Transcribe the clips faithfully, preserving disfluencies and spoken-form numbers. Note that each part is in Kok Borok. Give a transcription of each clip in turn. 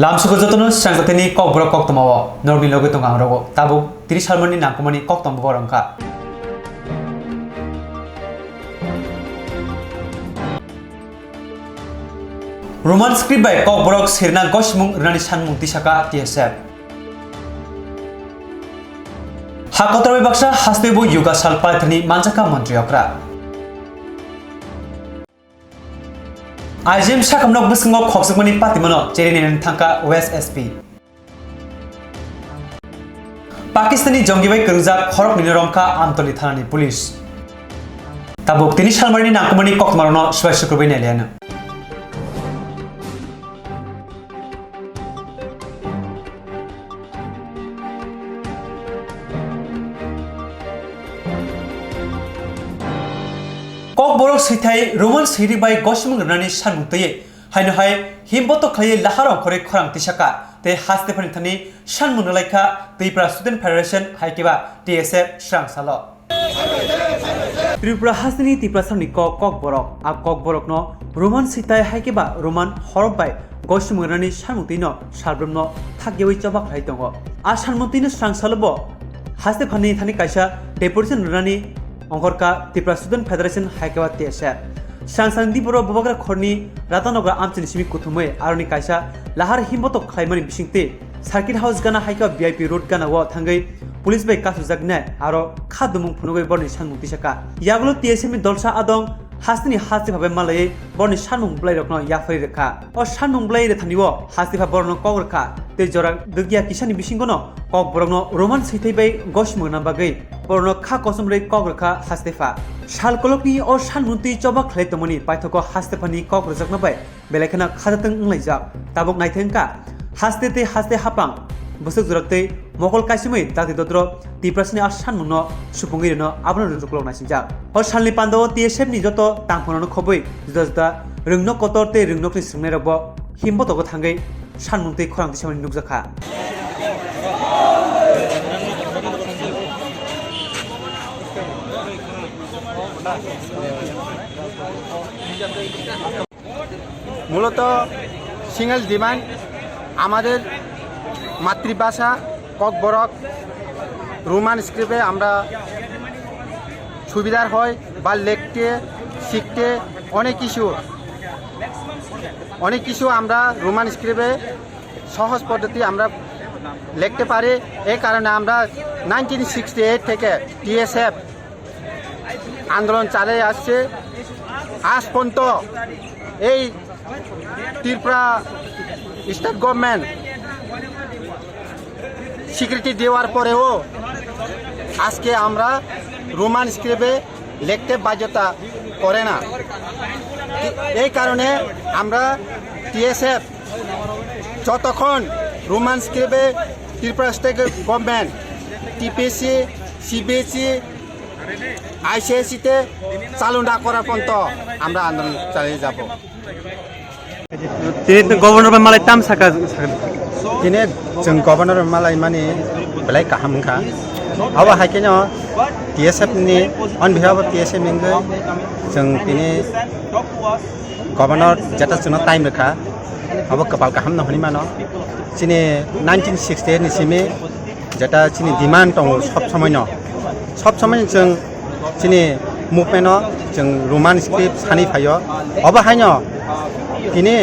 Lamsugo jotono sengkotini kokborok koktwmao norokni logi tongo ang rogo. Tabuk tini salmani nangkukmani koktwma borok wngkha. Roman script bai kokborok sirna gosimung rwnani sanmung tisaka T S F. Ha kotor bai baksa hasteo bo yoga sal palaithani manjakha montri okra. I G M sakamnok bwskango khokjakmani patimano cherinairani thangkha West S P. Pakistani jongi bai kwrwngjak khoroknwino romkha Amtoli thanani police. Tabuk tini salmarini nangkukmani koktwmarokno swbai sukrubwi nailaiano. Kokborok swithai Roman siri bai gosimung rwnani sanmung twiwi haino hai himbotok khlaiwi lahar ongkhorwi khorang tisaka tei haste phani thani sanmung rwlaikha Tripura Student Federation hai khe ba T S F srang salo. Tripura hasteni Tiprasarokni kok, kokborok. A kokborokno Roman sitai hai khe ba Roman horop bai gosimung rwnani sanmung twino salbrumno thakyawi choba khlai tongo. A sanmung twino srang salo bo haste phani thani kaisa deputation rwnani ongkhorkha Tripura Student Federation hai khe ba T S F. Srang srang di borok bubagra khorni Ratanagar amchini simi kuthumwi aroni kaisa lahar himbotok khlaimani bisingtwi Circuit House gana hai khe B I P Road gana o thangwi police bai kachujaknai aro kha dumung phunugwi borni sanmung tisaka. Yagulo T S F ni dolsa adong hasteni haste phabai malaiwi borni sanmung bwlairokno yapharwi rwkha. O sanmung bwlai rwthani o haste pha borokno kok rwkha tei jora dwgya kisani bisingono kok borokno Roman swithai bai gosimung rwna bagwi borokno kha kochomrwi kok rwkha haste pha. Sal kolokni o sanmung twi choba khlai tongmani paithogo haste phani kok rwjakma bai belai kheno khajathwng wnglaijak. Tabuk naithengkha, haste tei haste hapang bwswk jora tei mokol kaisimwi dakti dodro Tiprasani a sanmungno supungwi rwno abono rwrwklok naisingjak. O salni pandao T S F ni joto tangphungrokno khobwi juda juda rwngnok kotor tei rwngnoktwi swrwngnairokbo himbotogo thangwi sanmung tei khorang tisamani nukjakha. মূলত single demand, আমাদের মাতৃভাষা ককবরক, রোমান স্ক্রিপ্টে আমরা সুবিধার হয় বা লিখতে শিখতে অনেক কিছু, অনেক কিছু আমরা রোমান স্ক্রিপ্টে সহজ পদ্ধতি আমরা লিখতে পারি। এই কারণে আমরা নাইনটিন সিক্সটি এইট থেকে টিএসএফ আন্দোলন চালিয়ে আসছে। আজ পর্যন্ত এই ত্রিপুরা স্টেট গভর্নমেন্ট স্বীকৃতি দেওয়ার পরেও আজকে আমরা রোমান স্ক্রিপ্টে লিখতে বাধ্যতা করে না। এই কারণে আমরা টিএসএফ যতক্ষণ রোমান স্ক্রিপ্টে Tripura state government TPSC, CBSE, ICSE তে চালু না করার পর্যন্ত আমরা আন্দোলন চালিয়ে যাব। Tini governor bai malai tam saka, saka. Tini chwng governor malai mani belai kaham wngkha. Abo hai kheno T S F ni, on behalf of T S F ni wngwi chwng tini governor jeta chwngno time rwkha, abo kwpal kaham no hwnwi mano. Chini nineteen sixty eight ni simi jeta chini demand tongo sob somoi no, sob somoi no chwng chini movement no chwng Roman script sani phaio. Obo haino tini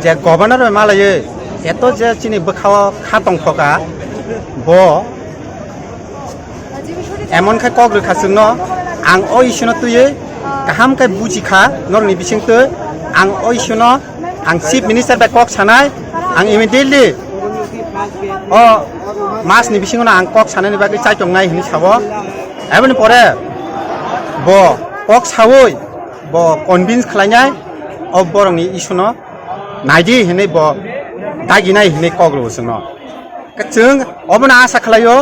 je governor bai malaiwi eto je chini bwkhao kha tongthoka, bo emon khai kok rwkha chwngno, ang o issue no twiwi kaham khai buji kha norokni bisingtwi. Ang o issue no ang chief minister bai kok sanai, ang immediately o mas ni bisingo no ang kok sanani bagwi chaitongnai hinwi sao. Aboni pore bo kok saui bo convince khlainai, o borokni issue no naidi hinwi bo daginai hinwi kok rwo chwngno. Chwng obono asa khlaio.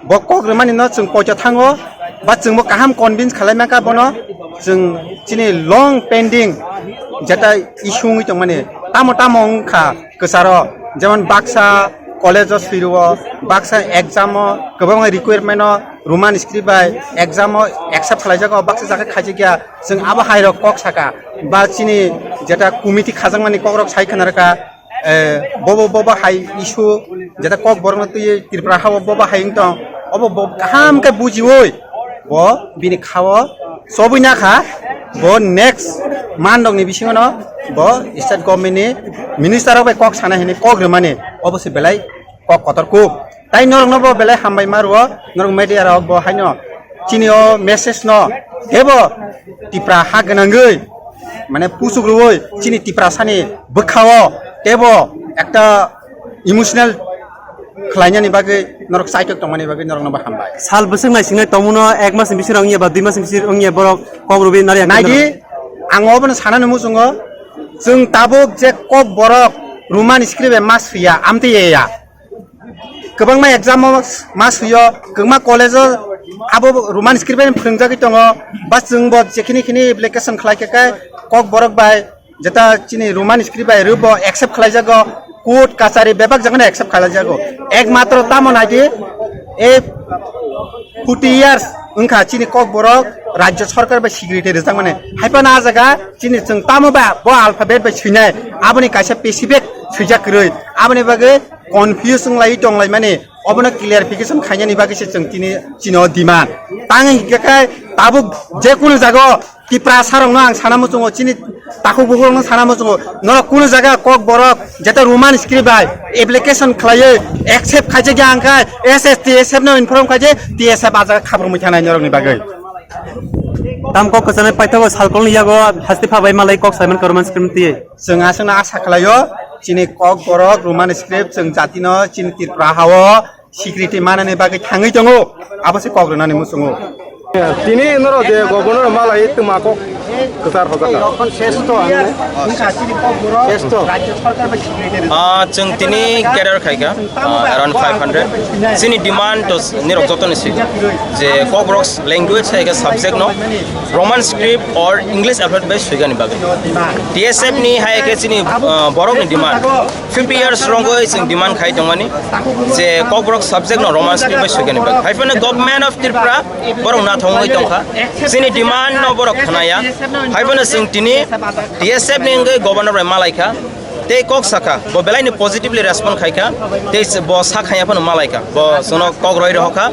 Bo kok rwmani no chwng poito thango, ba chwngbo kaham convince khalai mankha bono. Chwng chini long pending jeta issue wngwi tongmani, tamo tamo wngkha kwcharo, jemon baksa college o swirio, baksa exam o kwbangma requirement o Roman script bai exam o accept khalaijago, baksa jaga khaijakya. Chwng abo hai rok kok saka, ba chini jeta committee khajakmani kok rok sai khna rwkha. Eh, bobo, bobo hai issue, jeta Kokborok no twi Tripura hao bobo hai wng tong, obo bo kaham khe bujiwi, bo bini khao chobwi nakha, bo next mandok ni bisingo no bo state government ni minister rok bai kok sana hini kok rwmani, obo se belai kok kotor kuk. Tai norok no bo belai hambai ma rwo, norok media rok bo haino chini o message no tebo Tipra ha gwnangwi, mane, puchuk rwui chini Tiprasani bwkhao tebo ekta emotional khlainani bagwi norok chaitok tongmani bagwi norokno bo hambai. Sal bwswk naisingnai tongmano ek masni bising wngya ba dui masni bising wngya borok kok rwui nari. Naidi, ang obono sanani muchungo, chwng tabuk je Kokborok Roman script bai ma swiya, amtwi ya. Kwbangma exam o ma suyo, kwbangma college o abo Roman script bai phwrwngjagwi tongo, ba chwngbo jekhini khini application khlai khe kai Kokborok bai jeta chini Roman script bai rwbo accept khlaijago, court kachari bebak jagano accept khlaijago. Ekmatro tamo naidi, e forty years wngkha chini Kokborok rajyo sorkar bai security rijak mani. Haiphano a jaga chini chwng tamo ba bo alphabet bai swinai, aboni kaisa passive swijak kwrwi, aboni bagwi confuse wng lai tong lai mani, obono clarification khainani bagwi se chwng tini chini o demand. Tang hingkhe kai tabuk je kunu jaga o Tiprasa rokno ang sana muchungo, chini takhuk bukhuk rokno sana muchungo, norok kunu jaga Kokborok jeta Roman script bai application khlaiwi accept khaijak ya hwnkhai S S T S F no inform khaijak, T S F a jaga khabrumwi thanai norokni bagwi. Tam kok kwchanai paithago salkolni yago hasti phabai malai kok Simon Roman script twi. Chwng aswkno asa khlaio, chini Kokborok Roman script chwng jatino chini Tripura hao security manani bagwi thangwi tongo, abo se kok rwnani muchungo. Tini norok je governor malai twma kok kwchar hojakha. Wngkha chini Kokborok rajyo sorkar bai security. Ah, chwng tini gather khaikha, ah, around five hundred. Chini demand to nirok jotoni swi je Kokborok language hai khe subject no Roman script or English alphabet bai swigani bagwi. T S F ni hai khe chini, ah, borok ni demand. Fifty years rongwi chwng demand khai tongmani je Kokborok subject no Roman script bai swigani bagwi. Hai phano Government of Tripura borok nathongwi tongkha. Chini demand no borok khnaya. Hai phano chwng tini T S F ni wngwi governor bai malaikha. Tei kok sakha, bo belaino positively respond khaikha, tei se bo sak haiya phano malaikha, bo chwngno kok roi rohorkha,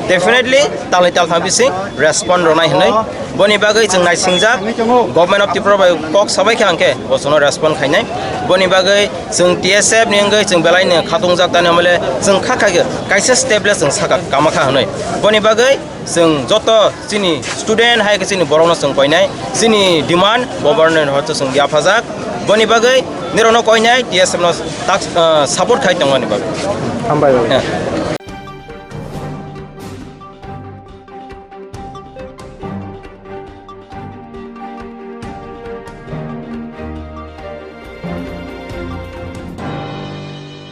definitely talni taltham bising respond rwnai hwnwi. Boni bagwi chwng naisingjak, Government of Tripura bai kok sabaikha hwnkhe bo chwngno respond khainai. Boni bagwi chwng T S F ni wngwi chwng belaino khatungjak, tani hwnle chwng kha khai kaisa step le chwng sakha kamakha hwnwi. Boni bagwi chwng joto chini student hai khe chini borokno chwng koinai, chini demand government hoito chwng yaphajak, boni bagwi nirokno koinai T S F no tak, ah, support khai tongmani bagwi. Hambai. Eh.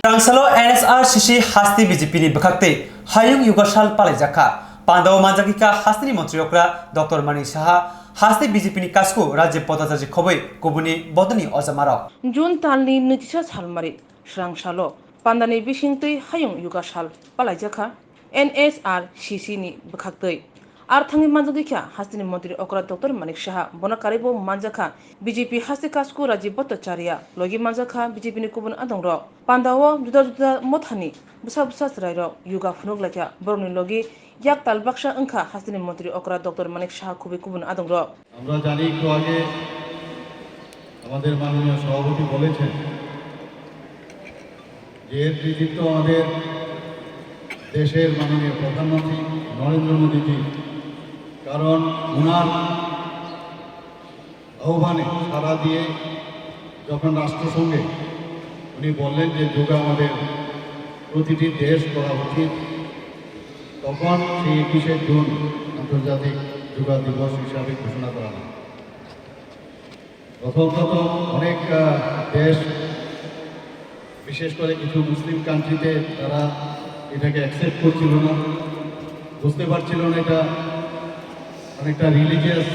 Rangsalo N S R C C hasti B J P ni bwkhaktwi hayung yugasal palaijakha. Pandao manjagika hasteni montri okra Doctor Manik Saha, haste B J P ni kasku Rajiv Bhattacharya khobwi kubuni bodolni ojamarok. June talni nijisa salmari srang salo pandani bisingtwi hayung yugasal palaijakha N S R C C ni bwkhaktwi. Ar thangwi manjagikha hasteni montri okra Doctor Manik Saha, bono karwibo manjakha B J P haste kasku Rajiv Bhattacharya, logi manjakha B J P ni kubun adongrok. Pandao juda juda mothani bwsa bwsa chwrairok yoga phunukgwlaikha. Borokni logi yak tal baksa wngkha hasteni montri okra Doctor Manik Saha khubui kubun adongrok. আমরা জানি, একটু আগে আমাদের মাননীয় সভাপতি বলেছেন যে এর কৃতিত্ব আমাদের দেশের মাননীয় প্রধানমন্ত্রী নরেন্দ্র মোদীজি, কারণ ওনার আহ্বানে সাড়া দিয়ে যখন রাষ্ট্রসংঘে উনি বললেন যে যোগা আমাদের প্রতিটি দেশ করা উচিত, তখন সেই একুশে জুন আন্তর্জাতিক যোগা দিবস হিসাবে ঘোষণা করা হয়। প্রথমত অনেক, আহ, দেশ, বিশেষ করে কিছু মুসলিম কান্ট্রিতে তারা এটাকে অ্যাকসেপ্ট করছিল না, বুঝতে পারছিল না এটা অনেকটা রিলিজিয়াস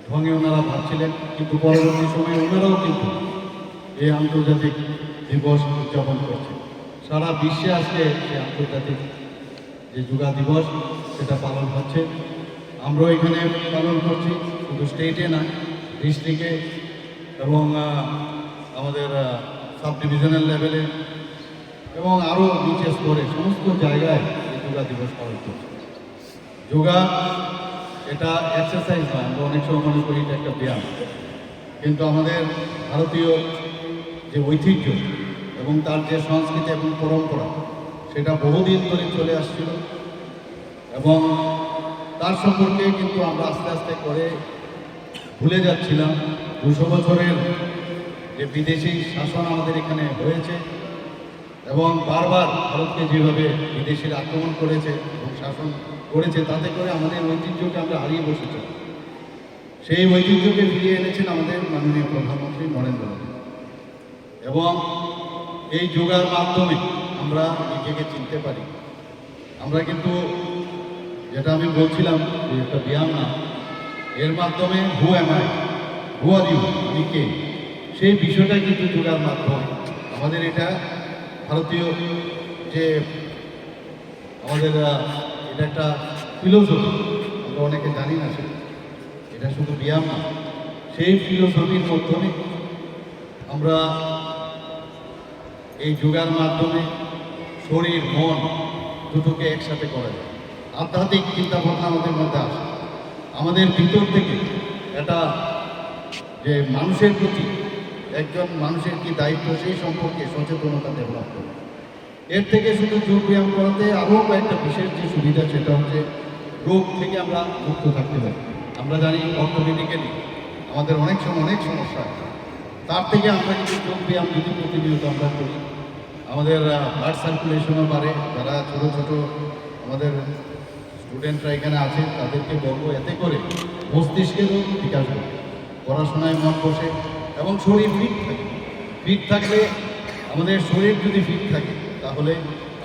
ঢঙে ওনারা ভাবছিলেন, কিন্তু পরবর্তী সময়ে ওনারাও কিন্তু এই আন্তর্জাতিক দিবস উদযাপন করছেন। সারা বিশ্বে আজকে এই আন্তর্জাতিক যে যোগা দিবস, সেটা পালন হচ্ছে। আমরাও এখানে পালন করছি, শুধু স্টেটে না, ডিস্ট্রিক্টে এবং, আহ, আমাদের সাব ডিভিশনাল লেভেলে এবং আরও নিচে স্তরে সমস্ত জায়গায় এই যোগা দিবস পালন করছে। যোগা এটা এক্সারসাইজ নয়, আমরা অনেক সময় মনে করি এটা একটা ব্যায়াম, কিন্তু আমাদের ভারতীয় যে ঐতিহ্য এবং তার যে সংস্কৃতি এবং পরম্পরা, সেটা বহুদিন ধরে চলে আসছিল এবং তার সম্পর্কে কিন্তু আমরা আস্তে আস্তে করে ভুলে যাচ্ছিলাম। দুশো বছরের যে বিদেশি শাসন আমাদের এখানে হয়েছে এবং বারবার ভারতকে যেভাবে বিদেশিরা আক্রমণ করেছে এবং শাসন করেছে, তাতে করে আমাদের ঐতিহ্যকে আমরা হারিয়ে বসেছি। সেই ঐতিহ্যকে ফিরিয়ে এনেছেন আমাদের মাননীয় প্রধানমন্ত্রী নরেন্দ্র মোদী। এবং এই যোগার মাধ্যমে আমরা নিজেকে চিনতে পারি। আমরা কিন্তু, যেটা আমি বলছিলাম যে একটা ব্যায়াম না, এর মাধ্যমে হু am I, who are you, আমি কে, সেই বিষয়টা কিন্তু যোগার মাধ্যমে। আমাদের এটা ভারতীয় যে আমাদের আহ, এটা একটা ফিলোসফি, আমরা অনেকে জানি না সেটা। এটা শুধু ব্যায়াম না, সেই ফিলোসফির মাধ্যমে আমরা এই যোগার মাধ্যমে শরীর মন দুটোকে একসাথে করা যায়। আধ্যাত্মিক চিন্তা ভাবনা আমাদের মধ্যে আসে, আমাদের ভিতর থেকে এটা যে মানুষের প্রতি, একজন মানুষের কি দায়িত্ব, সেই সম্পর্কে সচেতনতা ডেভেলপ করে। এর থেকে শুধু যোগ ব্যায়াম করাতে আরও কয়েকটা বিশেষ যে সুবিধা, সেটা হচ্ছে রোগ থেকে আমরা মুক্ত থাকতে পারি। আমরা জানি অর্থোপেডিক্যালি আমাদের অনেক সময় অনেক সমস্যা হয়, তার থেকে আমরা যদি যোগ ব্যায়াম যদি প্রতিনিয়ত আমরা করি, আমাদের ব্লাড সার্কুলেশনও বাড়ে। যারা ছোটো ছোটো আমাদের স্টুডেন্টরা এখানে আছে, তাদেরকে বলবো, এতে করে মস্তিষ্কেরও বিকাশ ঘটে, পড়াশোনায় মন বসে এবং শরীর ফিট থাকে। ফিট থাকলে, আমাদের শরীর যদি ফিট থাকে, তাহলে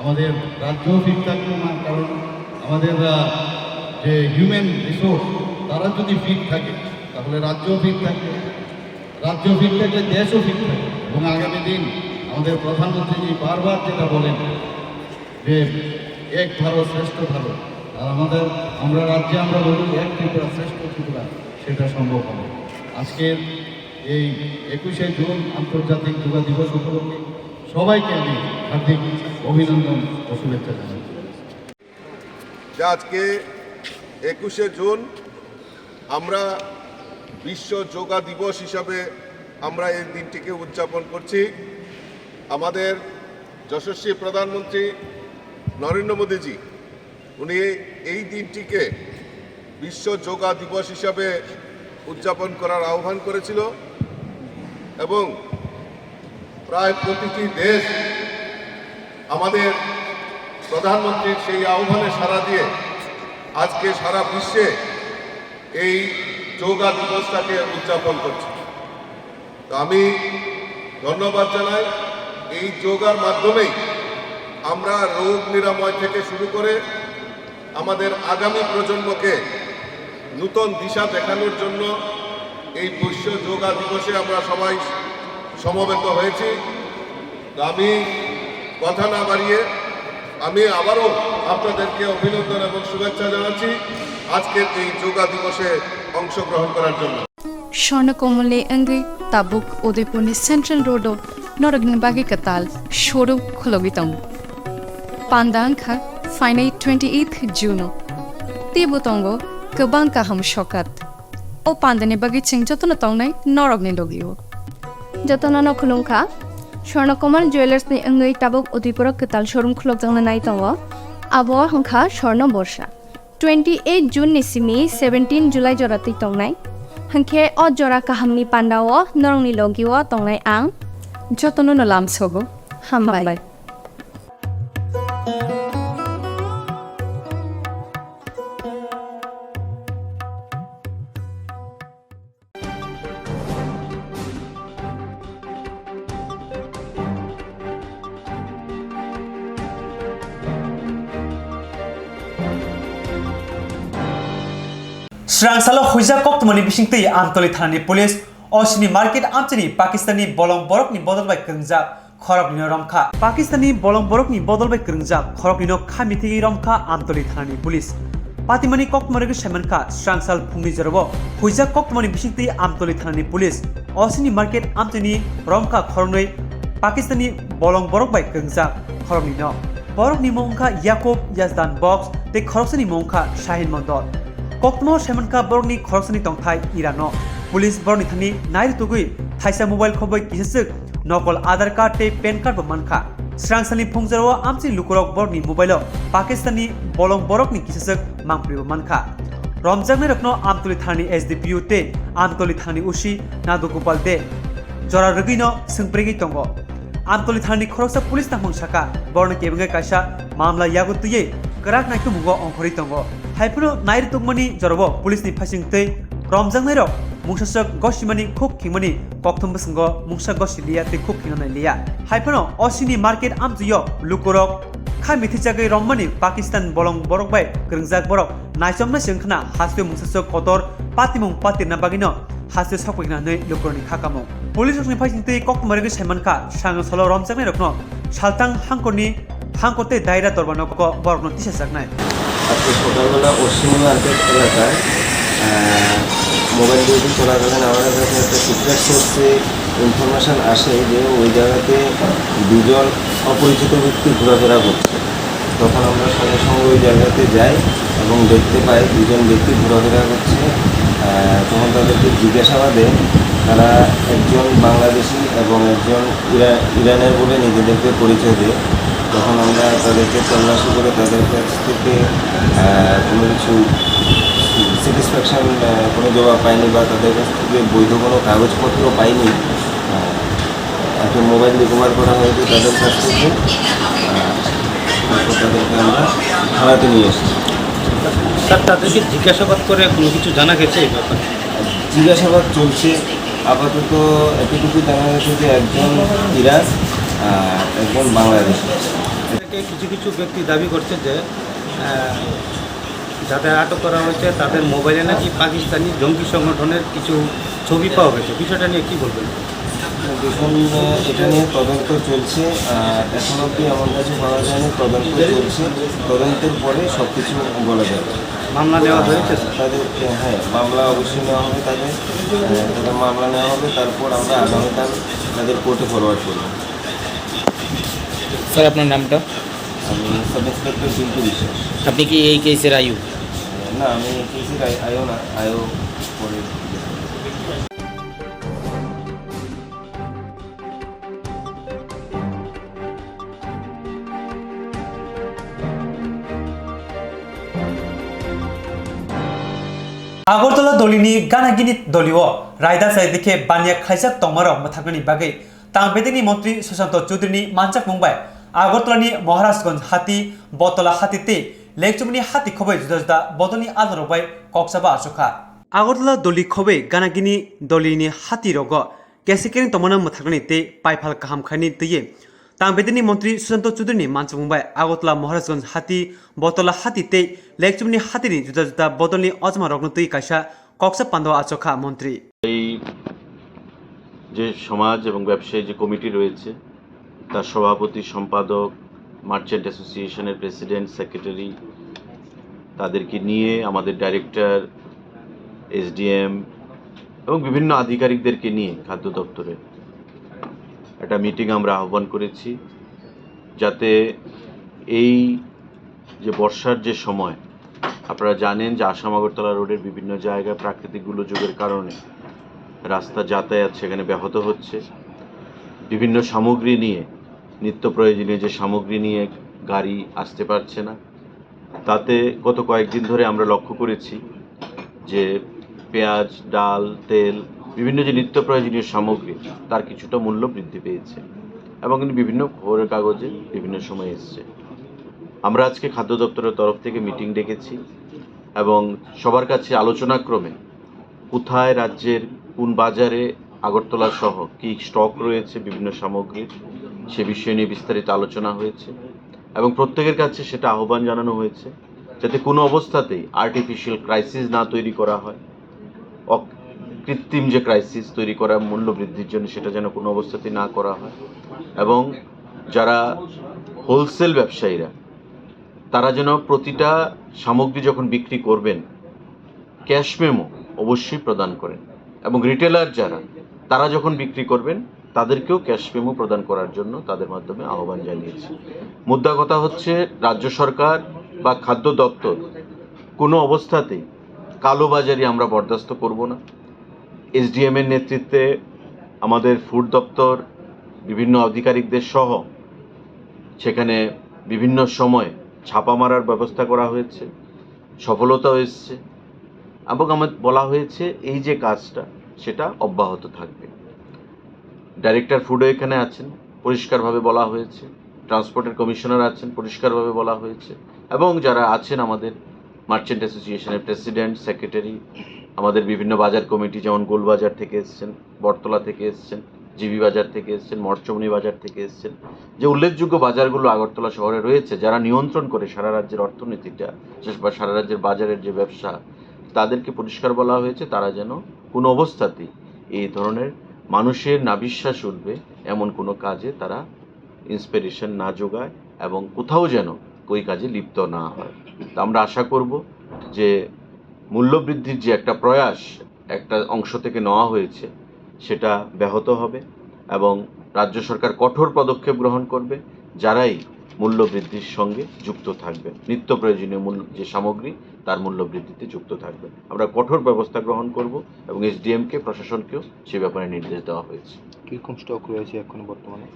আমাদের রাজ্যও ফিট থাকবে, মা-, কারণ আমাদের আহ, যে হিউম্যান রিসোর্স, তারা যদি ফিট থাকে, তাহলে রাজ্যও ফিট থাকবে। রাজ্য ফিট থাকলে দেশও ফিট থাকবে। এবং আগামী দিন আমাদের প্রধানমন্ত্রীজি বারবার যেটা বলেন যে এক ভারত শ্রেষ্ঠ ভারত, আর আমাদের, আমরা রাজ্যে আমরা বলি এক ত্রিপুরা শ্রেষ্ঠ ত্রিপুরা, সেটা সম্ভব হবে। আজকের এই একুশে জুন আন্তর্জাতিক যোগা দিবস উপলক্ষে সবাইকে আমি হার্দিক অভিনন্দন ও শুভেচ্ছা জানাচ্ছি। যে আজকে একুশে জুন আমরা বিশ্ব যোগা দিবস হিসাবে আমরা এই দিনটিকে উদযাপন করছি। আমাদের যশস্বী প্রধানমন্ত্রী নরেন্দ্র মোদীজি, উনি এই দিনটিকে বিশ্ব যোগা দিবস হিসাবে উদযাপন করার আহ্বান করেছিল এবং প্রায় প্রতিটি দেশ আমাদের প্রধানমন্ত্রীর সেই আহ্বানে সাড়া দিয়ে আজকে সারা বিশ্বে এই যোগা দিবসটাকে উদযাপন করছে। তো আমি ধন্যবাদ জানাই, এই যোগার মাধ্যমেই আমরা রোগ নিরাময় থেকে শুরু করে আমাদের আগামী প্রজন্মকে নূতন দিশা দেখানোর জন্য এই বিশ্ব যোগা দিবসে আমরা সবাই সমবেত হয়েছি। তো আমি কথা না বাড়িয়ে আমি আবারও আপনাদেরকে অভিনন্দন এবং শুভেচ্ছা জানাচ্ছি আজকের এই যোগা দিবসে অংশগ্রহণ করার জন্য। Swarna Kamalni wngwi tabuk Udaipurni Central Road-o norokni bagwi kwtal showroom khulogwi tongo. Panda wngkha phainai twenty eighth June-o. Teibo tongo kwbang kaham sokat. O pandani bagwi chwng jotono tongnai norokni logi-o. Jotono no khulumkha. Swarna Kamal Jewellers ni wngwi tabuk Udaipuro kwtal showroom khulokjakna nai tongo. Abo wngkha Swarna Borsa. Twenty eight June ni simi seventeen July jora twi tongnai. Hwnkhe o jora kahamni pandao norokni logi-o tongnai ang. Jotono no lamsogo. Hambai. Swrangsalo huijak koktwmani bisingtwi Amtoli thanani police osini market amchini Pakistanni bolong borokni bodol bai kwrwngjak khoroknwino romkha. Pakistanni bolong borokni bodol bai kwrwngjak khoroknwino kha mithigwi romkha Amtoli thanani police. Patimani koktwma rwgwi saimankha, srangsal phungni jorao huijak koktwmani bisingtwi Amtoli thanani police O C ni market amtwini romkha khoroknwi Pakistani bolong borok bai kwrwngjak khoroknwino. Borokni mung wngkha Yakub Yazdan Box tei khoroksani mung wngkha Shahin Mondol. Koktwmao saimankha borokni khoroksani tongthai Irano. Police borokni thani nairwtugwi thaisa mobile khobwi kisaswk nokol Aadhaar card tei pan card bo mankha. Srangsalni phungjorao amchini lukurok borokni mobile-o Pakistanni bolong borokni kisaswk mangpili bo mankha. Romjaknairokno Amtoli thanani S D P O tei Amtoli thanani O C Nadu Gopal De jora rwgwino swngpregwi tongo. Amtoli thanani khoroksa police tangmung saka, borokno kebengwi kaisa mamla yago twiwi kwrak naikhumungo ongkhorwi tongo. Haiphano nairwtugmani jorao police ni phaising tei romjaknairok mungsaswk gosimani khuk khingmani kokthum bwswngo mungsa gosi liya tei khuk khingna nai liya. Haiphano O C ni market amtwio lukurok kha mithijagwi rommani Pakistan bolong borok bai kwrwngjak borok naichomna se wngkhna hasteo mungsaswk kotor patimung patirna bagwino haste sokphaikna hwnwi lukurokni kha kamung. Police rokni phaising twi koktwma rwgwi saimankha, srang salo romjaknairokno saltang hangkorni, hangkor tei daira dorbar nogo borokno tisajaknai. আজকে সকালবেলা অশ্বিনী মার্কেট এলাকায় mobile duty চলাকালীন আমার কাছে একটা সিক্রেট সোর্সে ইনফরমেশন আসে যে ওই জায়গাতে দুজন অপরিচিত ব্যক্তি ঘোরাফেরা করছে। তখন আমরা সঙ্গে সঙ্গে ওই জায়গাতে যাই এবং দেখতে পাই দুজন ব্যক্তি ঘোরাফেরা করছে। আহ, তখন তাদেরকে জিজ্ঞাসাবাদে তারা একজন বাংলাদেশি এবং একজন ইরা-, ইরানের বলে নিজেদেরকে পরিচয় দেয়। তখন আমরা তাদেরকে তল্লাশি করে তাদের কাছ থেকে, আহ, কোনো কিছু স্যাটিসফ্যাকশন, আহ, কোনো জবাব পাইনি বা তাদের কাছ থেকে বৈধ কোনো কাগজপত্র পাইনি। আহ, একটা মোবাইল রিকভার করা হয়েছে তাদের কাছ থেকে। আহ, তারপর তাদেরকে আমরা থানাতে নিয়ে এসেছি। স্যার, তাদেরকে জিজ্ঞাসাবাদ করে কোনো কিছু জানা গেছে এই ব্যাপারে? জিজ্ঞাসাবাদ চলছে। আপাতত এতটুকু জানা গেছে যে একজন ইরান আর একজন বাংলাদেশি। এটাকে কিছু কিছু ব্যক্তি দাবি করছে যে, আহ, যাদের আটক করা হয়েছে তাদের মোবাইলে নাকি পাকিস্তানি জঙ্গি সংগঠনের কিছু ছবি পাওয়া গেছে। বিষয়টা নিয়ে কি বলবেন? দেখুন, আহ, এটা নিয়ে তদন্ত চলছে। আহ, এখন অবধি আমার কাছে পাওয়া যায়নি, তদন্ত চলছে। তদন্তের পরে সব কিছু বলা যাবে। মামলা নেওয়া হয়েছে, স্যার? তাদের, হ্যাঁ, মামলা অবশ্যই নেওয়া হবে তাদের। আহ, তাদের মামলা নেওয়া হবে, তারপর আমরা আগামীকাল তাদের কোর্টে ফরওয়ার্ড করব। স্যার, আপনার নামটা? আমি সাব ইন্সপেক্টর পিন্টু বিশ্বাস। আপনি কি এই কেসের আইও? না, আমি এই কেসের আই-, আইও না, আইও পরে। Agartala dolini Ganagini dolio raida saidikhe baniya khaijak tongmarok mwthaknani bagwi tang bedekni montri Susanto Chudrini manchakmung bai Agartalani Maharajganj hati, Botola hati tei Lekchumni hati khoboi juda juda bodolni adongrok bai kokchaba achukha. Agartala doli khoboi Ganagini dolini hati rogo kesekering tongmano mwthaknani tei paiphal kaham khaini twiwi tang bedekni montri Susanto Chudrini manchakmung bai Agartala Maharajganj hati, Botola hati tei Lekchumni hatini juda juda bodolni ojma rokno twi kaisa koksa pando achukha montri. এই যে সমাজ এবং ব্যবসায়ী যে কমিটি রয়েছে, তার সভাপতি, সম্পাদক, মার্চেন্ট অ্যাসোসিয়েশনের প্রেসিডেন্ট, সেক্রেটারি, তাদেরকে নিয়ে আমাদের ডাইরেক্টর, এসডিএম এবং বিভিন্ন আধিকারিকদেরকে নিয়ে খাদ্য দপ্তরের একটা মিটিং আমরা আহ্বান করেছি, যাতে এই যে বর্ষার যে সময়, আপনারা জানেন যে আসাম আগরতলা রোডের বিভিন্ন জায়গায় প্রাকৃতিক গোলযোগের কারণে রাস্তা যাতায়াত সেখানে ব্যাহত হচ্ছে। বিভিন্ন সামগ্রী নিয়ে, নিত্য প্রয়োজনীয় যে সামগ্রী নিয়ে গাড়ি আসতে পারছে না। তাতে গত কয়েকদিন ধরে আমরা লক্ষ্য করেছি যে পেঁয়াজ, ডাল, তেল, বিভিন্ন যে নিত্য প্রয়োজনীয় সামগ্রী, তার কিছুটা মূল্য বৃদ্ধি পেয়েছে এবং এটি বিভিন্ন খবরের কাগজে বিভিন্ন সময় এসছে। আমরা আজকে খাদ্য দপ্তরের তরফ থেকে মিটিং ডেকেছি এবং সবার কাছে আলোচনাক্রমে কোথায় রাজ্যের কোন বাজারে আগরতলা সহ কী স্টক রয়েছে বিভিন্ন সামগ্রীর, সে বিষয় নিয়ে বিস্তারিত আলোচনা হয়েছে এবং প্রত্যেকের কাছে সেটা আহ্বান জানানো হয়েছে যাতে কোনো অবস্থাতেই আর্টিফিশিয়াল ক্রাইসিস না তৈরি করা হয়, অক-, কৃত্রিম যে ক্রাইসিস তৈরি করা মূল্য বৃদ্ধির জন্য, সেটা যেন কোনো অবস্থাতেই না করা হয় এবং যারা হোলসেল ব্যবসায়ীরা তারা যেন প্রতিটা সামগ্রী যখন বিক্রি করবেন, ক্যাশ মেমো অবশ্যই প্রদান করেন, এবং রিটেলার যারা, তারা যখন বিক্রি করবেন, তাদেরকেও ক্যাশ মেমো প্রদান করার জন্য তাদের মাধ্যমে আহ্বান জানিয়েছি। মুদ্রা কথা হচ্ছে, রাজ্য সরকার বা খাদ্য দপ্তর কোনো অবস্থাতেই কালোবাজারি আমরা বরদাস্ত করব না। এসডিএম এর নেতৃত্বে আমাদের ফুড দপ্তর, বিভিন্ন আধিকারিকদের সহ সেখানে বিভিন্ন সময় ছাপা মারার ব্যবস্থা করা হয়েছে, সফলতাও এসছে, এবং আমার বলা হয়েছে এই যে কাজটা, সেটা অব্যাহত থাকবে। ডাইরেক্টর ফুডও এখানে আছেন, পরিষ্কারভাবে বলা হয়েছে। ট্রান্সপোর্টের কমিশনার আছেন, পরিষ্কারভাবে বলা হয়েছে। এবং যারা আছেন, আমাদের মার্চেন্ট অ্যাসোসিয়েশনের প্রেসিডেন্ট, সেক্রেটারি, আমাদের বিভিন্ন বাজার কমিটি, যেমন গোলবাজার থেকে এসছেন, বটতলা থেকে এসছেন, জিবি বাজার থেকে এসছেন, মঠচমনি বাজার থেকে এসছেন, যে উল্লেখযোগ্য বাজারগুলো আগরতলা শহরে রয়েছে, যারা নিয়ন্ত্রণ করে সারা রাজ্যের অর্থনীতিটা, যে, বা সারা রাজ্যের বাজারের যে ব্যবসা, তাদেরকে পরিষ্কার বলা হয়েছে, তারা যেন কোনো অবস্থাতেই এই ধরনের মানুষের নাভিশ্বাস উঠবে এমন কোনো কাজে তারা ইন্সপিরেশন না যোগায় এবং কোথাও যেন ওই কাজে লিপ্ত না হয়। তো আমরা আশা করব যে মূল্যবৃদ্ধির যে একটা প্রয়াস একটা অংশ থেকে নেওয়া হয়েছে, সেটা ব্যাহত হবে এবং রাজ্য সরকার কঠোর পদক্ষেপ গ্রহণ করবে, যারাই মূল্যবৃদ্ধির সঙ্গে যুক্ত থাকবে, নিত্য প্রয়োজনীয় মূল্য, যে সামগ্রী, তার মূল্য বৃদ্ধিতে যুক্ত থাকবে। আমরা কঠোর ব্যবস্থা গ্রহণ করব এবং এসডিএম কে, প্রশাসনকেও সে ব্যাপারে নির্দেশ দেওয়া হয়েছে। কিরকম স্টক রয়েছে এখন বর্তমানে?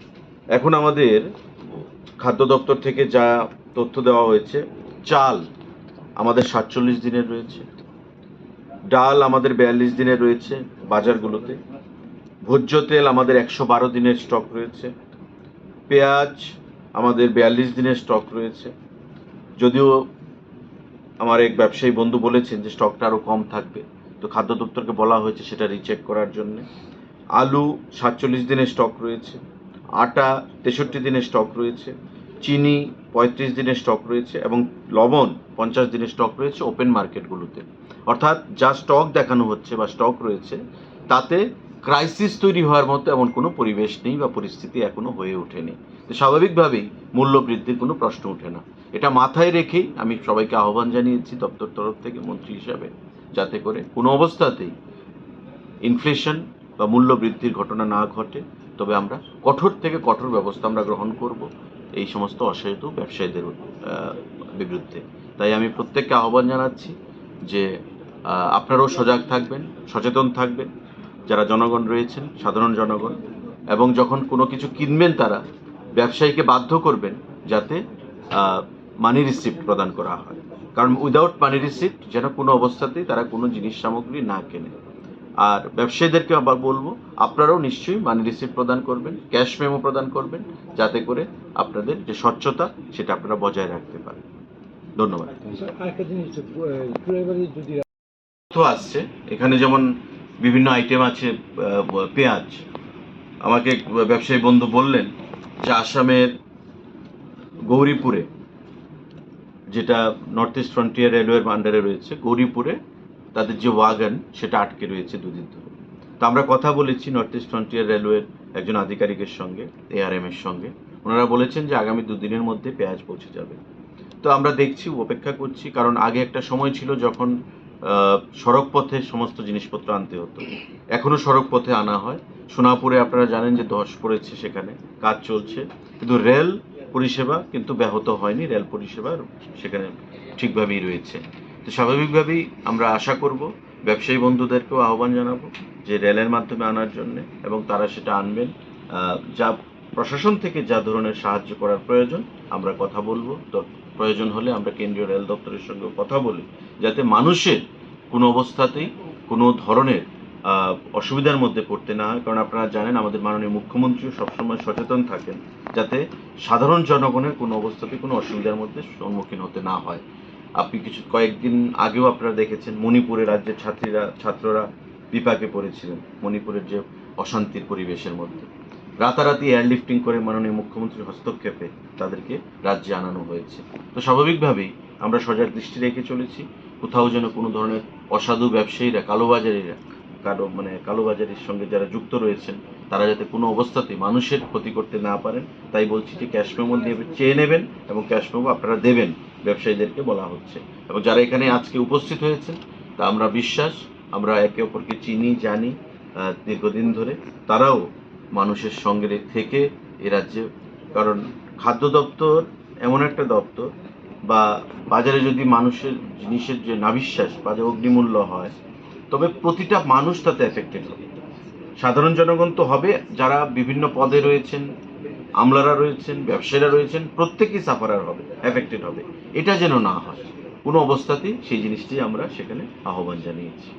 এখন আমাদের খাদ্য দপ্তর থেকে যা তথ্য দেওয়া হয়েছে, চাল আমাদের সাতচল্লিশ দিনের রয়েছে, ডাল আমাদের বিয়াল্লিশ দিনের রয়েছে বাজারগুলোতে, ভোজ্য তেল আমাদের একশো বারো দিনের স্টক রয়েছে, পেঁয়াজ আমাদের বিয়াল্লিশ দিনের স্টক রয়েছে। যদিও আমার এক ব্যবসায়ী বন্ধু বলেছেন যে স্টকটা আরও কম থাকবে, তো খাদ্য দপ্তরকে বলা হয়েছে সেটা রিচেক করার জন্য। আলু সাতচল্লিশ দিনের স্টক রয়েছে, আটা তেষট্টি দিনের স্টক রয়েছে, চিনি পঁয়ত্রিশ দিনের স্টক রয়েছে এবং লবণ পঞ্চাশ দিনের স্টক রয়েছে ওপেন মার্কেটগুলোতে। অর্থাৎ যা স্টক দেখানো হচ্ছে বা স্টক রয়েছে, তাতে ক্রাইসিস তৈরি হওয়ার মতো এমন কোনো পরিবেশ নেই বা পরিস্থিতি এখনো হয়ে ওঠেনি। তো স্বাভাবিকভাবেই মূল্য বৃদ্ধির কোনো প্রশ্ন ওঠে না। এটা মাথায় রেখেই আমি সবাইকে আহ্বান জানিয়েছি দপ্তর তরফ থেকে মন্ত্রী হিসাবে, যাতে করে কোনো অবস্থাতেই ইনফ্লেশন বা মূল্য বৃদ্ধির ঘটনা না ঘটে। তবে আমরা কঠোর থেকে কঠোর ব্যবস্থা আমরা গ্রহণ করব এই সমস্ত অসাধু ব্যবসায়ীদের, আহ, বিরুদ্ধে। তাই আমি প্রত্যেককে আহ্বান জানাচ্ছি যে, আহ, আপনারাও সজাগ থাকবেন, সচেতন থাকবেন, যারা জনগণ রয়েছেন, সাধারণ জনগণ, এবং যখন কোনো কিছু কিনবেন, তারা ব্যবসায়ীকে বাধ্য করবেন যাতে, আহ, মানি রিসিপ্ট প্রদান করা হয়, কারণ উইদাউট মানি রিসিপ্ট যেন কোনো অবস্থাতেই তারা কোনো জিনিস সামগ্রী না কেনে। আর ব্যবসায়ীদেরকে আবার বলবো, আপনারাও নিশ্চয়ই মানি রিসিপ্ট প্রদান করবেন, ক্যাশ মেমো প্রদান করবেন, যাতে করে আপনাদের যে স্বচ্ছতা, সেটা আপনারা বজায় রাখতে পারেন। ধন্যবাদ। স্যার, আরেকটা জিনিস, আহ, কুড়াইবাড়ি যদি তথ্য আসছে, এখানে যেমন বিভিন্ন আইটেম আছে, আহ, পেঁয়াজ। আমাকে এক ব্যবসায়ী বন্ধু বললেন যে আসামের গৌরীপুরে, যেটা নর্থ ইস্ট ফ্রন্টিয়ার রেলওয়ের আন্ডারে রয়েছে, গৌরীপুরে তাদের যে ওয়াগন, সেটা আটকে রয়েছে দুদিন ধরে। তো আমরা কথা বলেছি নর্থ ইস্ট ফ্রন্টিয়ার রেলওয়ের একজন আধিকারিকের সঙ্গে, এআরএম এর সঙ্গে। ওনারা বলেছেন যে আগামী দুদিনের মধ্যে পেঁয়াজ পৌঁছে যাবে। তো আমরা দেখছি, অপেক্ষা করছি, কারণ আগে একটা সময় ছিল যখন, আহ, সড়ক পথে সমস্ত জিনিসপত্র আনতে হতো, এখনো সড়ক পথে আনা হয়। সোনাপুরে আপনারা জানেন যে ধস পড়েছে, সেখানে কাজ চলছে, কিন্তু রেল পরিষেবা কিন্তু ব্যাহত হয়নি, রেল পরিষেবা সেখানে ঠিকভাবেই রয়েছে। তো স্বাভাবিকভাবেই আমরা আশা করব, ব্যবসায়ী বন্ধুদেরকেও আহ্বান জানাবো যে রেলের মাধ্যমে আনার জন্য, এবং তারা সেটা আনবেন। আহ, যা প্রশাসন থেকে যা ধরনের সাহায্য করার প্রয়োজন, আমরা কথা বলবো। তো প্রয়োজন হলে আমরা কেন্দ্রীয় রেল দপ্তরের সঙ্গেও কথা বলি, যাতে মানুষের কোনো অবস্থাতেই কোনো ধরনের, আহ, অসুবিধার মধ্যে পড়তে না হয়। কারণ আপনারা জানেন, আমাদের মাননীয় মুখ্যমন্ত্রীও সবসময় সচেতন থাকেন যাতে সাধারণ জনগণের কোনো অবস্থাতেই কোনো অসুবিধার মধ্যে সম্মুখীন হতে না হয়। আপনি কিছু কয়েকদিন আগেও আপনারা দেখেছেন, মণিপুরে রাজ্যের ছাত্রীরা, ছাত্ররা বিপাকে পড়েছিলেন মণিপুরের যে অশান্তির পরিবেশের মধ্যে। রাতারাতি এয়ারলিফটিং করে মাননীয় মুখ্যমন্ত্রীর হস্তক্ষেপে তাদেরকে রাজ্যে আনানো হয়েছে। তো স্বাভাবিকভাবেই আমরা সজাগ দৃষ্টি রেখে চলেছি, কোথাও যেন কোনো ধরনের অসাধু ব্যবসায়ীরা, কালোবাজারিরা, কালো, মানে, কালোবাজারির সঙ্গে যারা যুক্ত রয়েছেন, তারা যাতে কোনো অবস্থাতেই মানুষের ক্ষতি করতে না পারেন। তাই বলছি যে ক্যাশ মেমো নেবে, চেয়ে নেবেন এবং ক্যাশ মেমো আপনারা দেবেন। ব্যবসায়ীদেরকে বলা হচ্ছে। এবং যারা এখানে আজকে উপস্থিত হয়েছেন, তা আমরা বিশ্বাস, আমরা একে অপরকে চিনি, জানি, আহ, দীর্ঘদিন ধরে। তারাও মানুষের সঙ্গে থেকে এ রাজ্যে, কারণ খাদ্য দপ্তর এমন একটা দপ্তর, বা বাজারে যদি মানুষের জিনিসের যে নাভিশ্বাস বা যে অগ্নিমূল্য হয়, তবে প্রতিটা মানুষ তাতে এফেক্টেড হবে। সাধারণ জনগণ তো হবে, যারা বিভিন্ন পদে রয়েছেন, আমলারা রয়েছেন, ব্যবসায়ীরা রয়েছেন, প্রত্যেকেই সাফারার হবে, এফেক্টেড হবে। এটা যেন না হয়, কোনো অবস্থাতেই সেই জিনিসটি আমরা সেখানে আহ্বান জানিয়েছি।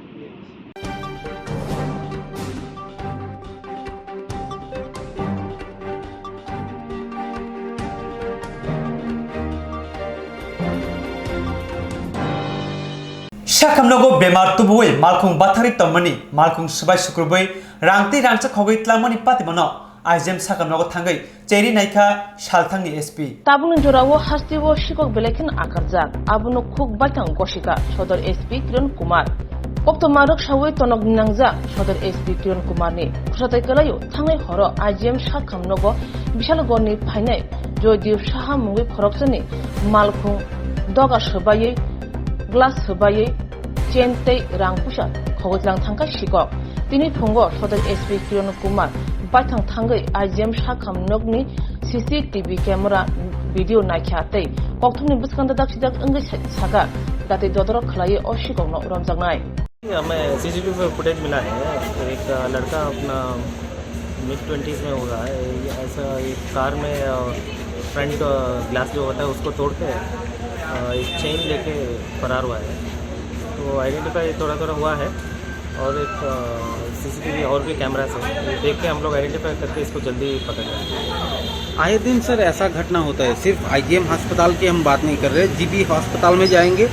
Sakhamnogo bemar tubuwi malkhung bathari tongmani, malkhung swbai sukrubwi rang tei rangchak khogwi tlangmani patimano I G M sakhamnogo thangwi cheri naikha salthangni S P. Tabukni jorao hasteo sikok belai kheno akarjak, abono khuk baithang gosika Sodor S P Kiran Kumar. Koktwma rwksawi tonok nangjak Sodor S P Kiran Kumarni khwsatai kwlaio thangnai horo I G M sakhamnogo Bishalgorni phainai Joydev Saha mungwi khoroksani malkhung doga swbaiwi, glass swbaiwi, chain tei rang puisa khogwi tlang thangkha sikok. Tini phungo Sodor S P Kiran Kumar baithang thangwi I G M sakham nokni C C T V camera video naikha tei kokthumni bwskangda daksijak wngwi sa-, sakha, datwi dodorok khwlaiwi o sikokno romjaknai. हमें CCTV footage मिला है, एक लड़का अपना mid twenties में होगा, ऐसा एक कार में, अ, फ्रंट, अ, ग्लास जो होता है उसको तोड़ के, अ, एक चेन लेके फरार हुआ है। तो आइडेंटिफाई थोड़ा थोड़ा हुआ है और एक, अ, सीसीटीवी और भी कैमरास है, ये देख के हम लोग आइडेंटिफाई करके इसको जल्दी पकड़ लेंगे। आए दिन सर ऐसा घटना होता है, सिर्फ आईजीएम अस्पताल की हम बात नहीं कर रहे, जीबी अस्पताल में जाएंगे,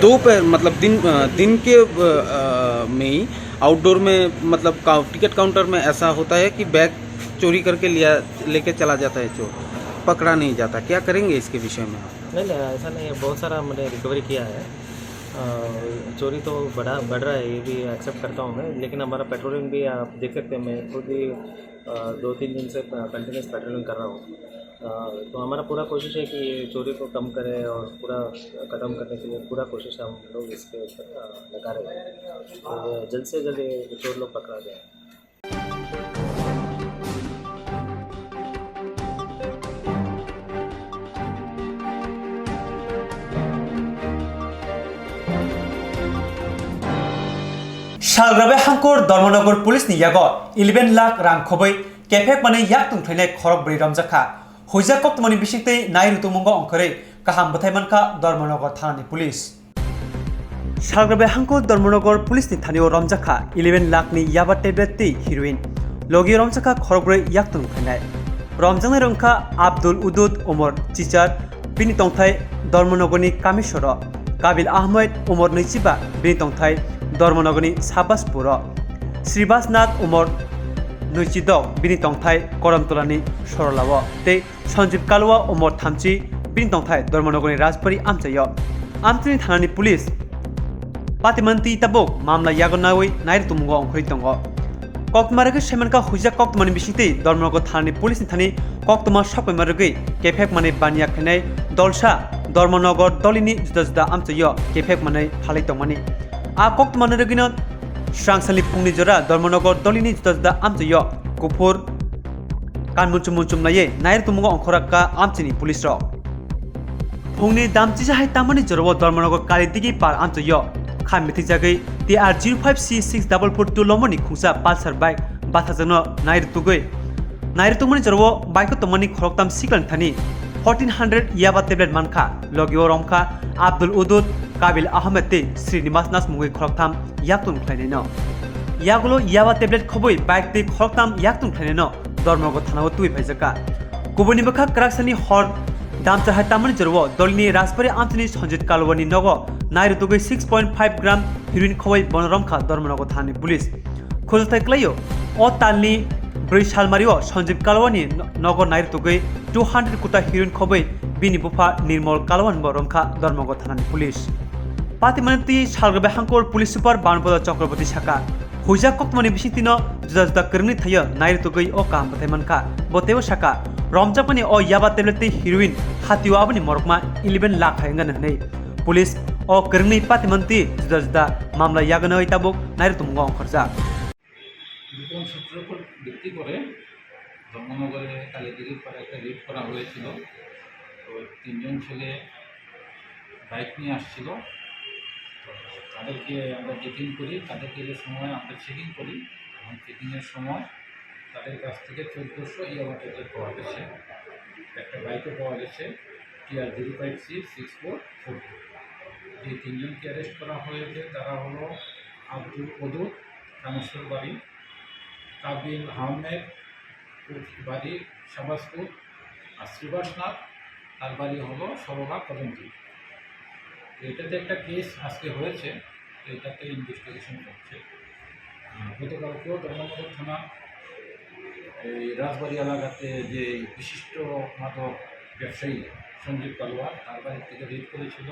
दोपहर मतलब दिन, अ, दिन के, अ, अ, में ही आउटडोर में मतलब का-, टिकट काउंटर में ऐसा होता है कि बैग चोरी करके लिया, लेके चला जाता है चोर, पकड़ा नहीं जाता, क्या करेंगे इसके विषय में आप? नहीं, नहीं, ऐसा नहीं है, बहुत सारा हमने रिकवरी किया है। अ, चोरी तो बढ़ा, बढ़ रहा है, ये भी एक्सेप्ट करता हूँ मैं, लेकिन हमारा पेट्रोलिंग भी आप देख सकते हैं, मैं खुद ही, अ, दो तीन दिन से प-, कंटिन्यूअस पेट्रोलिंग कर रहा हूँ। अ, तो हमारा पूरा कोशिश है कि ये चोरी को कम करें और पूरा ख़त्म करने के लिए पूरा कोशिश हम लोग इसके ऊपर, अ, लगा रहे हैं। तो जल्द से जल्द ये चोर लोग पकड़ा जाए। Salgrabai Hangkur Dharmanagar Police ni yago eleven lakh rang khobwi kephek manwi yak tongthoinai khorok bwrwi romjakha. Huijak koktwmani bisingtwi nai rwtwmwngo ongkhorwi kaham bwthai mankha Dharmanagar thanani police. Salgrabai Hangkur Dharmanagar Police ni thani o romjakha eleven lakh ni yaba tablet tei heroin. Logi o romjakha khorokbrwi yak tongthoinai. Romjaknai rok wngkha Abdul Udud, umor chichar, bini tongthai Dharmanagar ni Kamisoro, Kabil Ahmed, umor nwichiba, bini tongthai Dharmanagar ni Sabaspuro, Sribas Nath, umor nwichidok, bini tongthai Koramtola ni Sorolao, tei Sanjeev Kalwa, umor thamchi, bini tongthai Dharmanagar ni Rajbari amchaio. Amchaini thanani police patimantwi tabuk mamla yago nawi nairwtwmwngo ongkhorwi tongo. Koktwma rwgwi saimankha huijak koktwmani bisingtwi Dharmanagar thanani police ni thani koktwma sokpaima rwgwi kephek manwi baniya khainai dolsa Dharmanagar dolini juda juda amchaio kephek manwi phalwi tongmani. A koktwmani rwgwino swrangsalni phungni jora Dharmanagar dolini juda juda amchaio kuphur Kan muchung muchung laiwi nairwtwmwngo ongkhorkha amchaini police rok. Phungni damchisa hai tamani jorao Dharmanagar Kalidigi par amchaio kha mithijagwi T R zero five C six double four two lomoni khungsa Pulsar bike bathajakno nairwtugwi. Nairwtugmani jorao bike o tongmani khoroktham siklani thani fourteen hundred yaba tablet mankha, logi o romkha Abdul Udud, Kabil Ahmed tei Srinivas Nas mungwi khoroktham yaktung khlainaino. Yagulo yaba tablet khobwi bike tei khoroktham yaktung khlainaino Dharmanagar thanao twi phaijakha. Kubuni bwkha kwraksani hor damchar hai tamani jorao dolini Rajbari amchini Sanjit Kalwani nogo nairwtugwi six point five gram heroin khobwi bono romkha Dharmanagar thanani police. Khultai klaio, o talni bwrwi salmario Sanjit Kalwani no-, nogo nairwtugwi two hundred kuta heroin khobwi bini bupha Nirmal Kalwan bo romkha Dharmanagar thanani police. Patimani twi Salgrabai Hangkur police super Banpada Chakraborty saka, huijak koktwmani bisingtwino juda juda kwrwngni thaio nairwtugwi o kaham bwthai mankha. Bo teibo saka, Romjakmani o yaba tablet tei heroin hatio aboni morokma eleven lakh hai wngkha hwnwi police o kwrwngni patimantwi juda juda mamla yaganwi tabuk nairotongo ongkhorjak. গোপন সূত্রের উপর ভিত্তি করে ধর্মনগরে কালীগিরির পাড়ে একটা রেড করা হয়েছিল। তো তিনজন ছেলে বাইক নিয়ে আসছিল। তো তাদেরকে আমরা ডিটেইন করি, তাদেরকে যে সময় আমরা চেকিং করি, তখন চেকিংয়ের সময় তাদের কাছ থেকে চোদ্দোশো ইয়াবা ট্যাবলেট পাওয়া গেছে, একটা বাইকও পাওয়া গেছে, TR zero five C six four four two. যে তিনজনকে অ্যারেস্ট করা হয়েছে তারা হলো আব্দুল ওদুদ, কামেশ্বর বাড়ি, কাবিল আহমেদ, বাড়ি শাহবাজপুর, আর শ্রীবাস নাথ, তার বাড়ি হলো সরলা কদমতলী। তো এটাতে একটা কেস আজকে হয়েছে, তো এটাতে ইনভেস্টিগেশন চলছে। আহ, গতকালকেও ধর্মনগর থানা এই রাজবাড়ি এলাকাতে যে বিশিষ্ট মাদক ব্যবসায়ী সঞ্জীব কালোয়ার, তার বাড়ি থেকে রেড করেছিল।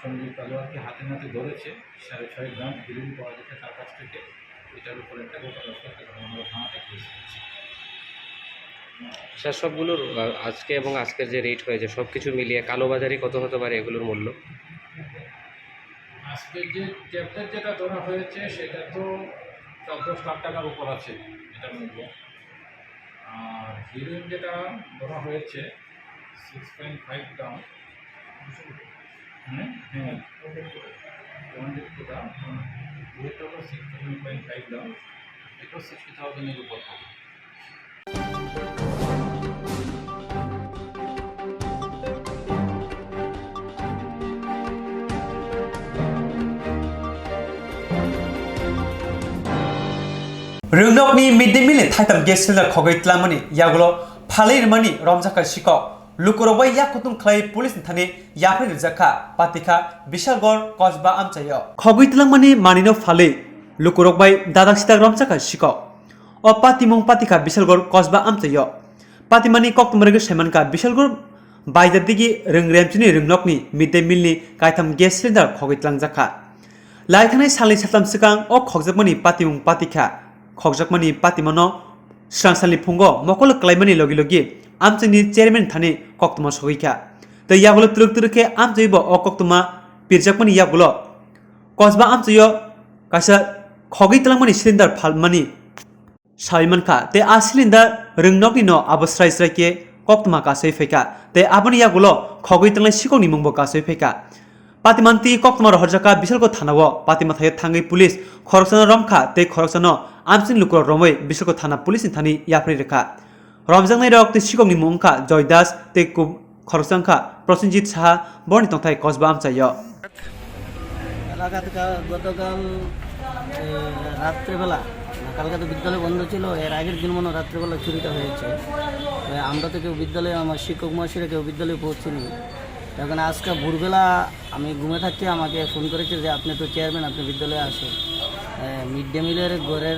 সঞ্জীব কালোয়ারকে হাতে নাতে ধরেছে, সাড়ে ছয় গ্রাম হিরোইন পাওয়া গেছে তার কাছ থেকে। এটার উপরে একটা গতকালকে একটা ধর্মনগর থানাতে কেস হয়েছে। স্যার, সবগুলোর, আহ, আজকে এবং আজকের যে রেট হয়েছে, সবকিছু মিলিয়ে কালোবাজারি কত হতে পারে এগুলোর মূল্য? আজকে যে ট্যাবলেট যেটা ধরা হয়েছে, সেটা তো চার দশ লাখ টাকার উপর আছে এটার মূল্য। আর হিরোইন যেটা ধরা হয়েছে, সিক্স পয়েন্ট ফাইভ গ্রাম। হ্যাঁ, হ্যাঁ। ওয়ান গ্রাম, ওয়েট হলো সিক্স পয়েন্ট ফাইভ গ্রাম। এটা সিক্সটি থাউজেন্ডের উপর হবে। Rwngnokni mid day meal ni thaitam gas cylinder khogwi tlangmani yagulo phalwi rwmani romjakha sikok. Lukurok bai yak kutung khlai police ni thani yapri rijak kha, patikha Bishalgarh Kosba amchaio. Khogwi tlangmani manwino phalwi lukurok bai dadak sidak romjakha sikok. O patimung patikha Bishalgarh Kosba amchaio. Patimani koktwma rwgwi saimankha Bishalgarh Baidadigi Rwngremchini Rwngnokni mid day meal ni kaitham gas cylinder khogwi tlangjakha. Lai thangnai salni saltham swkang o khokjakmani patimung patikha. Khokjakmani patimano swrang salni phungo mokol kwlaimani logi logi amchaini chairman thani koktwma sogwi kha. Tei yagulo twrwk twrwk khe amchaibo o koktwma pirjakmani yagulo Kosba amchaio kaisa khogwi tlangmani cylinder phalmani sawi mankha, tei a cylinder Rwngnokni no abo srai srai khe koktwma kasui phaikha, tei aboni yagulo khogwi tanglai sikokni mungbo kasui phaikha. Patimanti koktwma rohorjakha Bisalko thanao, patima thaio thangwi police khoroksano romkha tei khoroksano amchini lukurok romwi Bisalko thana police ni thani yapri rwkha. Romjaknairok tei sikokni mung wngkha Joy Das tei ku-, khoroksa wngkha Prosenjit Saha, borni tongthai Kosba amchaio. এলাকা থেকে গতকাল, এ, রাত্রেবেলা, কালকে তো বিদ্যালয় বন্ধ ছিল, এর আগের দিন মনে হয় রাত্রেবেলা চুরিটা হয়েছে। এ, আমরা তো কেউ বিদ্যালয়ে, আমার শিক্ষক মহাশয়রা কেউ বিদ্যালয়ে পৌঁছেনি। এখন আজকে ভোরবেলা আমি ঘুমে থাকতে আমাকে ফোন করেছে যে, "আপনি তো চেয়ারম্যান, আপনি বিদ্যালয়ে আসুন।" এ, মিড ডে মিলের ঘরের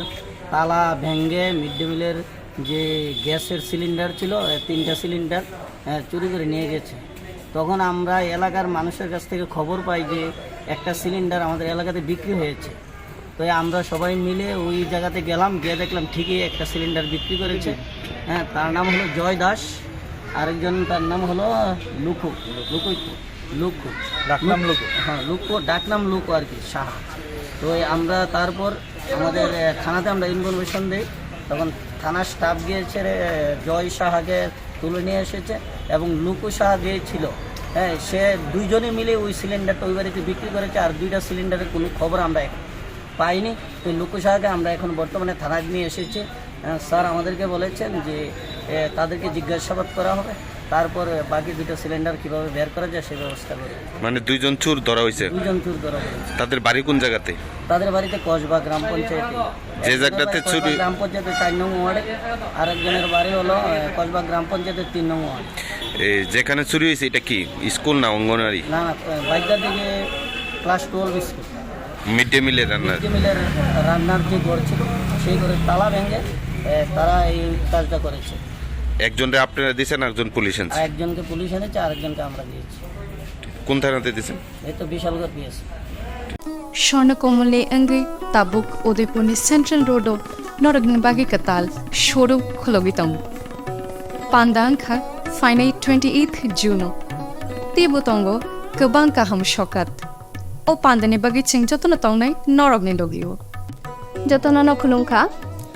তালা ভেঙে মিড ডে মিলের যে গ্যাসের সিলিন্ডার ছিল, এ, তিনটা সিলিন্ডার, এ, চুরি করে নিয়ে গেছে। তখন আমরা এলাকার মানুষের কাছ থেকে খবর পাই যে একটা সিলিন্ডার আমাদের এলাকাতে বিক্রি হয়েছে। তো আমরা সবাই মিলে ওই জায়গাতে গেলাম, গিয়ে দেখলাম ঠিকই একটা সিলিন্ডার বিক্রি করেছে। হ্যাঁ, তার নাম হলো জয় দাস, আরেকজন তার নাম হলো লুকু, লুকু, লুকু। ডাকনাম লুকু। হ্যাঁ, লুকু, ডাকনাম লুকু আর কি, সাহা। তো এই আমরা তারপর আমাদের, এ, থানাতে আমরা ইনফরমেশন দেই, তখন থানার স্টাফ গিয়েছে রে, জয় সাহাকে তুলে নিয়ে এসেছে এবং লুকু সাহা যে ছিল, হ্যাঁ, সে দুইজনে মিলে ওই সিলিন্ডারটা ওই বাড়িতে বিক্রি করেছে, আর দুইটা সিলিন্ডারের কোনো খবর আমরা এখন পাইনি। তো লুকু সাহাকে আমরা এখন বর্তমানে থানায় নিয়ে এসেছি। আহ, স্যার আমাদেরকে বলেছেন যে, এ, তাদেরকে জিজ্ঞাসাবাদ করা হবে, তারপর বাকি দুটো সিলিন্ডার কিভাবে বের করা যায় সে ব্যবস্থা করবে। মানে দুইজন চোর ধরা হয়েছে? দুইজন চোর ধরা হয়েছে। তাদের বাড়ি কোন জায়গাতে? তাদের বাড়িতে কসবা গ্রাম পঞ্চায়েতে। যে জায়গাটাতে একজনের বাড়ি চুরি কসবা গ্রাম পঞ্চায়েতে চার নং ওয়ার্ডে, আর একজনের বাড়ি হলো, এ, কসবা গ্রাম পঞ্চায়েতের তিন নং ওয়ার্ড। এই যেখানে চুরি হয়েছে এটা কি স্কুল না অঙ্গনওয়াড়ি? না, না, এ, বাইকটার দিকে class twelve school. Mid day মিলের রান্নার? মিড ডে মিলের রান্নার যে ঘর ছিল, সেই ঘরের তালা ভেঙে, এ, তারা এই কাজটা করেছে। একজনরে আপনারা দিছেন, একজন পুলিশ আনছে? আর একজনকে পুলিশ এনেছে, আর একজনকে আমরা দিয়েছি। কোন থানাতে দিছেন? এই তো Bishalgarh PS. Swarnakomolni wngwi tabuk Udaipurni Central Road-o norokni bagwi kwtal showroom khulogwi tongo. Panda wngkha phainai twenty eighth June o. Teibo tongo kwbang kaham sokat. O pandani bagwi chwng jotono tongnai norokni logio. Jotono no khulumkha.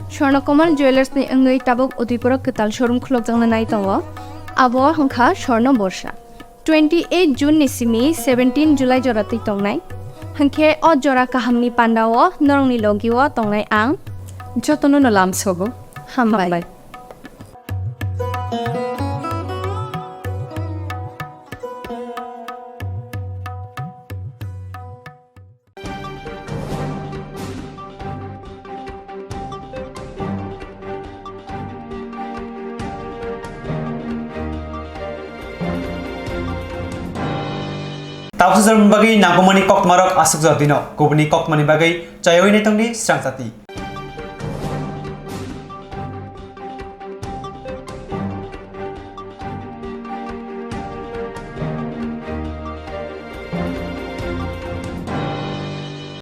Swarna Kumar Jewellers ni wngwi tabuk Udaipur o kwtal showroom khulokjakna nai tongo. Abo wngkha Swarna Borsa. Twenty eight June ni simi seventeen July jora twi tongnai. Hwnkhe o jora kahamni pandao norokni logio tongnai ang. Jotono no lamsogo. Hambai. Hambai. Tabuk sujak bagwi nangkukmani koktwmarok aswkjak dino, kubuni koktwmani bagwi chaywi naitongdi srang chati.